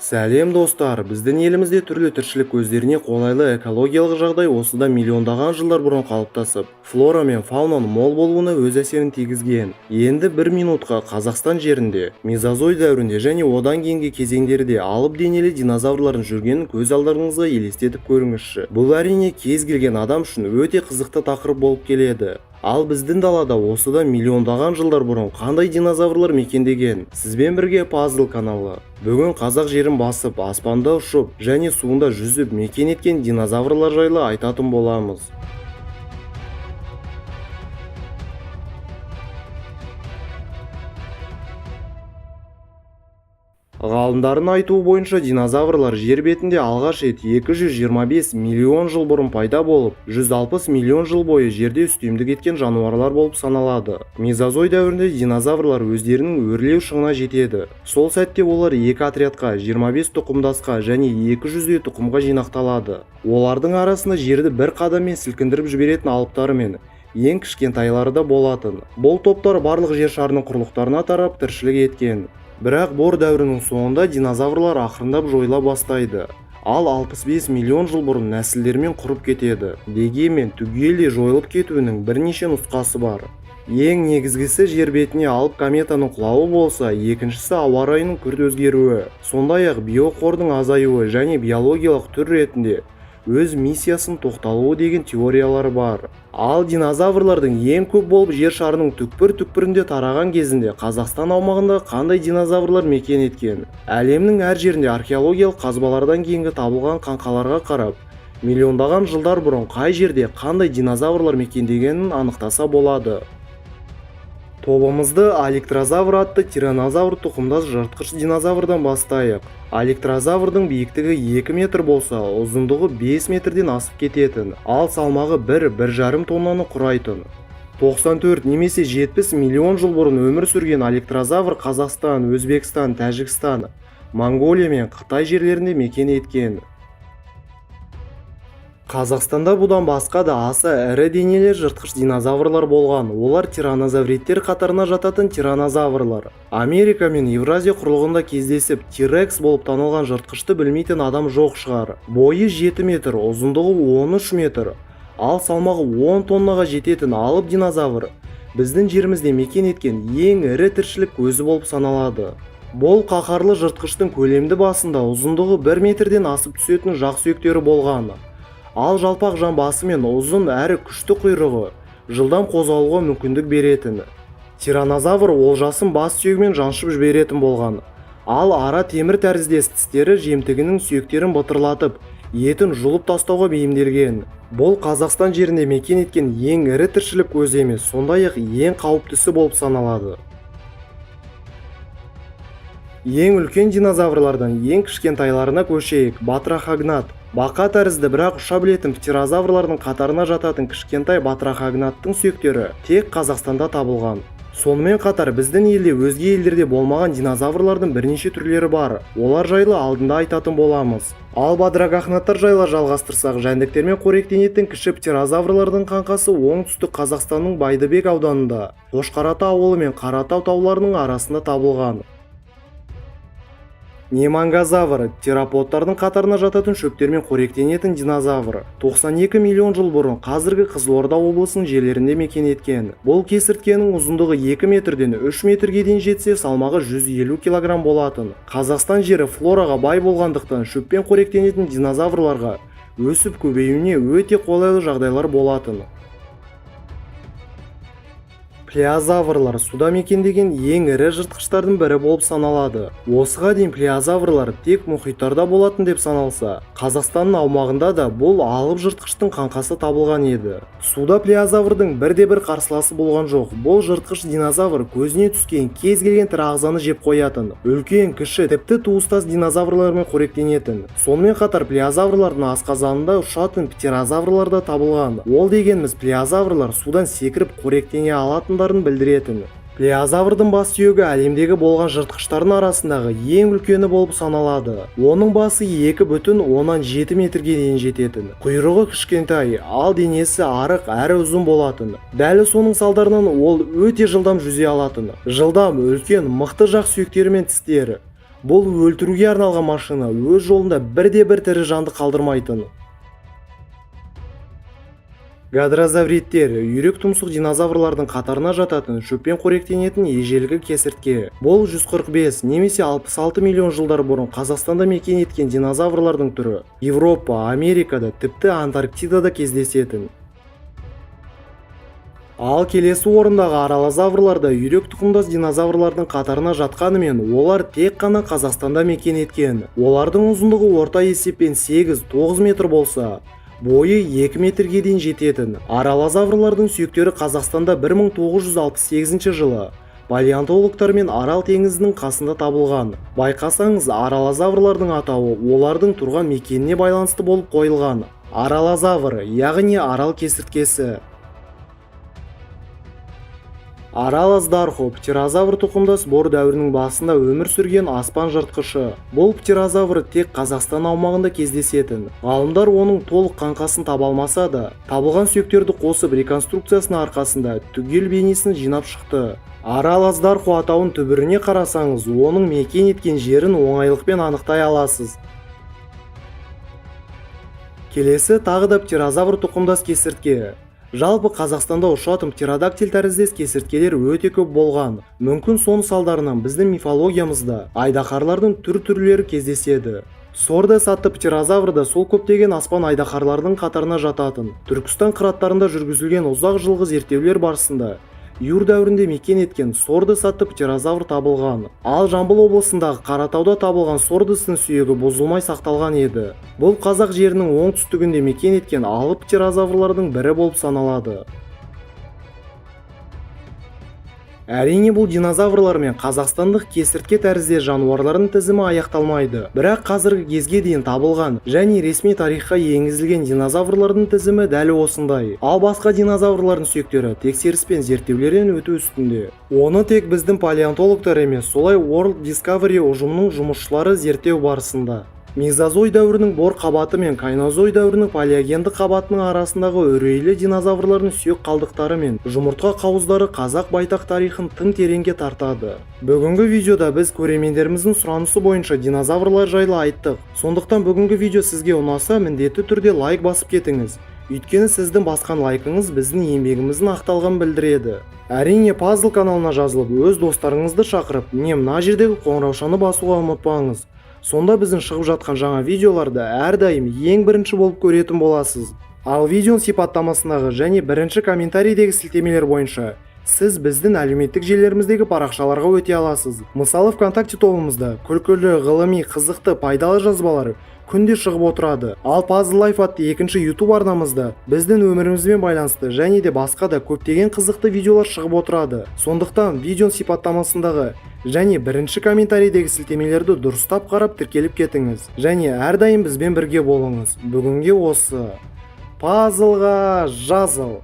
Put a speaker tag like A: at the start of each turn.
A: Сәлем, достар! Біздің елімізде түрлі тіршілік көздеріне қолайлы экологиялық жағдай осыдан миллиондаған жылдар бұрын қалыптасып, флора мен фаунаның мол болуына өз әсерін тигізген. Енді бір минутқа Қазақстан жерінде мезозой дәуірінде және одан кейінгі кезеңдерде алып денелі динозаврлардың жүргенін көз алдарыңызға елестетіп көріңізші. Бұл, әрине, кез келген адам үшін өте қызықты тақырып болып келеді. Ал біздің далада осыдан миллиондаған жылдар бұрын қандай динозаврлар мекендеген? Сізбен бірге Пазл каналы. Бүгін қазақ жерін басып, аспанда ұшып және суында жүзіп мекен еткен динозаврлар жайлы айтатын боламыз. Ғалымдардың айтуы бойынша, динозаврлар жер бетінде алғаш рет 225 миллион жыл бұрын пайда болып, 160 миллион жыл бойы жерде үстемдік еткен жануарлар болып саналады. Мезозой дәуірінде динозаврлар өздерінің өрлеу шыңына жетеді. Сол сәтте олар екі отрядқа, 25 тұқымдасқа және 200 тұқымға жинақталады. Олардың арасында жерді бір қадаммен сілкіндіріп жіберетін алыптары мен ең кішкентайлары да болатын. Бұл топтар барлық жер шарының құрлықтарына тарап тіршілік еткен. Бірақ бор дәуірінің соңында динозаврлар ақырындап жойыла бастайды. Ал 65 миллион жыл бұрын нәсілдерімен құрып кетеді. Дегенмен түгелдей жойылып кетуінің бірнеше нұсқасы бар. Ең негізгісі жер бетіне алып кометаның құлауы болса, екіншісі ауа райының күрт өзгеруі, сондай-ақ биоқордың азаюы және биологиялық түр ретінде өз миссиясын тоқталуы деген теориялар бар. Ал динозаврлардың ең көп болып жер шарының түкпір-түкпірінде тараған кезінде Қазақстан аумағында қандай динозаврлар мекен еткен? Әлемнің әр жерінде археологиялық қазбалардан кейінгі табылған қаңқаларға қарап, миллиондаған жылдар бұрын қай жерде қандай динозаврлар мекендегенін анықтаса болады. Тобымызды алектрозавр атты тиранозавр тұқымдас жыртқыш динозаврдан бастайық. Алектрозаврдың биіктігі 2 метр болса, ұзындығы 5 метрден асып кететін, ал салмағы 1-1,5 тоннаны құрайтын. 94 немесе 70 миллион жыл бұрын өмір сүрген алектрозавр Қазақстан, Өзбекстан, Тәжікстан, Моңғолия мен Қытай жерлерінде мекен еткен. Қазақстанда бұдан басқа да аса ірі денелі жыртқыш динозаврлар болған. Олар тиранозавридтер қатарына жататын тиранозаврлар. Америка мен Евразия құрлығында кездесіп, T-Rex болып танылған жыртқышты білмейтін адам жоқ шығар. Бойы 7 метр, ұзындығы 13 метр, ал салмағы 10 тоннаға жететін алып динозавр біздің жерімізде мекен еткен ең ірі тіршілік көзі болып саналады. Бұл қаһарлы жыртқыштың көлемді басында ұзындығы 1 метрден асып түсетін жақ сүйектері болған. Ал жалпақ жамбасы мен ұзын әрі күшті құйрығы жылдам қозғалуға мүмкіндік беретін. Тиранозавр олжасын бас сүйегімен жаншып жіберетін болған. Ал ара темір тәріздес тістері жемтігінің сүйектерін бытырлатып, етін жұлып тастауға бейімделген. Бұл Қазақстан жерінде мекен еткен ең ірі тіршілік көзі емес, сондай-ақ ең қауіптісі болып саналады. Ең үлкен динозаврлардан ең кішкентайларына көшейік. Батрахогнат. Бақа тәрізді, бірақ ұша білетін птерозаврлардың қатарына жататын кішкентай батрахогнаттың сүйектері тек Қазақстанда табылған. Сонымен қатар біздің елде өзге елдерде болмаған динозаврлардың бірнеше түрлері бар. Олар жайлы алдында айтатын боламыз. Ал бадрагахнаттар жайлы жалғастырсақ, жәндіктермен қоректенетін кіші птерозаврлардың қаңқасы оңтүстік Қазақстанның Байдыбек ауданында, Қошқарата ауылы мен Қаратау тауларының арасында табылған. Немангазавр тераподтардың қатарына жататын шөптермен қоректенетін динозавр. 92 миллион жыл бұрын қазіргі Қызылорда облысының жерлерінде мекен еткен. Бұл кесірткенің ұзындығы 2 метрден 3 метрге дейін жетсе, салмағы 150 килограмм болатын. Қазақстан жері флораға бай болғандықтан шөппен қоректенетін динозаврларға өсіп көбеюіне өте қолайлы жағдайлар болатын. Плеозаврлар суда мекендеген ең ірі жыртқыштардың бірі болып саналады. Осыға дейін плеозаврлар тек мұхиттарда болатын деп саналса, Қазақстанның аумағында да бұл алып жыртқыштың қаңқасы табылған еді. Суда плеозаврдың бірде-бір қарсыласы болған жоқ. Бұл жыртқыш динозавр көзіне түскен кез келген тірі ағзаны жеп қоятын. Үлкен, кіші, тіпті туыстас динозаврлармен қоректенетін. Сонымен қатар плеозаврлардың асқазанында ұшатын птерозаврлар да табылған. Ол дегеніміз плеозаврлар судан секіріп қоректене алатын білдіретін. Плеозаврдың бас сүйегі әлемдегі болған жыртқыштардың арасындағы ең үлкені болып саналады. Оның басы 2,7 метрге дейін жететін. Құйрығы кішкентай, ал денесі арық әрі ұзын болатын. Дәл соның салдарынан ол өте жылдам жүзе алатын. Жылдам, үлкен, мықты жақ сүйектері мен тістері. Бұл өлтіруге арналған машина өз жолында бірде-бір тірі жанды қалдырмайтын. Гадрозавридтер – үйрек тұмсық динозаврлардың қатарына жататын, шөппен қоректенетін ежелгі кесіртке. Бұл 145 немесе 66 миллион жылдар бұрын Қазақстанда мекен еткен динозаврлардың түрі. Европа, Америкада, тіпті Антарктидада кездесетін. Ал келесі орындағы аралозаврлар да үйрек тұқымдас динозаврлардың қатарына жатқанымен, олар тек қана Қазақстанда мекен еткен. Олардың ұзындығы орта есеппен 8-9 метр болса, бойы 2 метрге дейін жететін. Аралозаврлардың сүйектері Қазақстанда 1968 жылы палеонтологтармен Арал теңізінің қасында табылған. Байқасаңыз, аралозаврлардың атауы олардың тұрған мекеніне байланысты болып қойылған. Аралозавр, яғни арал кесірткесі. Арал аздархо – птерозавр тұқымдас, бор дәуірінің басында өмір сүрген аспан жыртқышы. Бұл птерозавр тек Қазақстан аумағында кездесетін. Ғалымдар оның толық қаңқасын таба алмаса да, табылған сүйектерді қосып, реконструкциясының арқасында түгел бейнесін жинап шықты. Арал аздархо атауын түбіріне қарасаңыз, оның мекен еткен жерін оңайлықпен анықтай аласыз. Келесі тағы да птерозавр тұқымдас кесіртке. Жалпы, Қазақстанда ұшатын птеродактиль тәріздес кесірткелер өте көп болған. Мүмкін, соның салдарынан біздің мифологиямызда айдаһарлардың түр-түрлері кездеседі. Сордес атты птерозавр да сол көптеген аспан айдаһарларының қатарына жататын. Түркістан қыраттарында жүргізілген ұзақ жылғы зерттеулер барысында юр дәуірінде мекен еткен Сордес атты птерозавр табылған. Ал Жамбыл облысындағы Қаратауда табылған Сордестің сүйегі бұзылмай сақталған еді. Бұл қазақ жерінің оңтүстігінде мекен еткен алып птерозаврлардың бірі болып саналады. Әрине, бұл динозаврлар мен қазақстандық кесіртке тәріздес жануарлардың тізімі аяқталмайды. Бірақ қазіргі кезге дейін табылған және ресми тарихқа енгізілген динозаврлардың тізімі дәл осындай. Ал басқа динозаврлардың сүйектері тексеріс пен зерттеулерден өту үстінде. Оны тек біздің палеонтологтар емес, солай World Discovery ұжымының жұмысшылары зерттеу барысында мезозой дәуірінің бор қабаты мен кайнозой дәуірінің палеогенді қабатының арасындағы үрейлі динозаврлардың сүйек қалдықтары мен жұмыртқа қауыздары қазақ байтақ тарихын тым тереңге тартады. Бүгінгі видеода біз көрермендеріміздің сұранысы бойынша динозаврлар жайлы айттық. Сондықтан бүгінгі видео сізге ұнаса, міндетті түрде лайк басып кетіңіз. Өйткені сіздің басқан лайкыңыз біздің еңбегіміздің ақталғанын білдіреді. Әрине, Пазл каналына жазылып, өз достарыңызды шақырып, не мына жердегі қоңыраушаны басуға ұмытпаңыз. Сонда біздің шығып жатқан жаңа видеоларды әрдайым ең бірінші болып көретін боласыз. Ал видеоның сипаттамасындағы және бірінші комментарийдегі сілтемелер бойынша сіз біздің әлеуметтік желілеріміздегі парақшаларға өте аласыз. Мысалы, ВКонтакте тобымызда күлкілі, ғылыми, қызықты, пайдалы жазбалар күнде шығып отырады. Ал Puzzle Life атты екінші YouTube арнамызда біздің өмірімізбен байланысты және де басқа да көптеген қызықты видеолар шығып отырады. Сондықтан видеоның сипаттамасындағы және бірінші комментарийдегі сілтемелерді дұрыстап қарап, тіркеліп кетіңіз және әрдайым бізбен бірге болыңыз. Бүгінге осы. Пазлға жазыл.